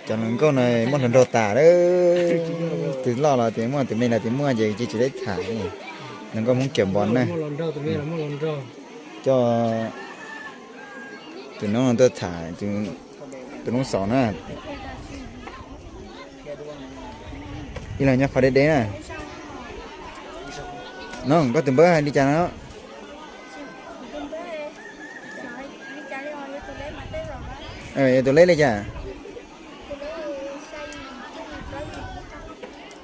Cov hluas nkauj no muaj hluas nraug tas lawm. Tus loj los tias muaj, tus me los tias muaj ces tsis tau tham. Hluas nkauj Hmoob Kiav Npov na. Coj tus noob no tuaj tham tus noob xaus na. Ib leeg nyob qhov deb deb na. No koj tus npawb hais li cas no? Yog tus leb li cas?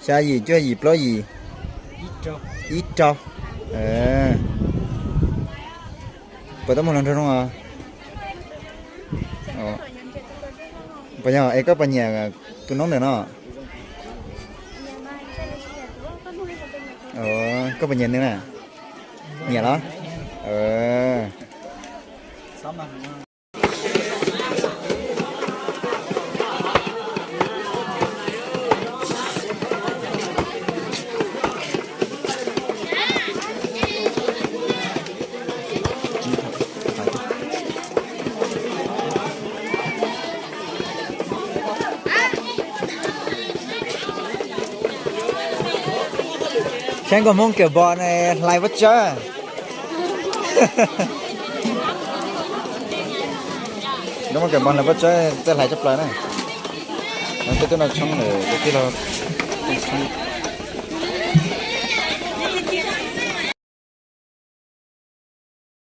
Xya yim cuaj yim plaub yim ib rau. Puas tau muaj hluas nraug zoo os? Puas yog es koj puas nyiam tus noob ntawm no? Koj puas nyiam nws na? Nyiam los? Saib nkauj Hmoob Kiav Npov ne hlais pob tsawb. Nkauj Hmoob Kiav Npov hlais pob tsawb txawj hlais tshaj plaws na. Peb tuaj noj tshoob lawm, peb twb los tshoob.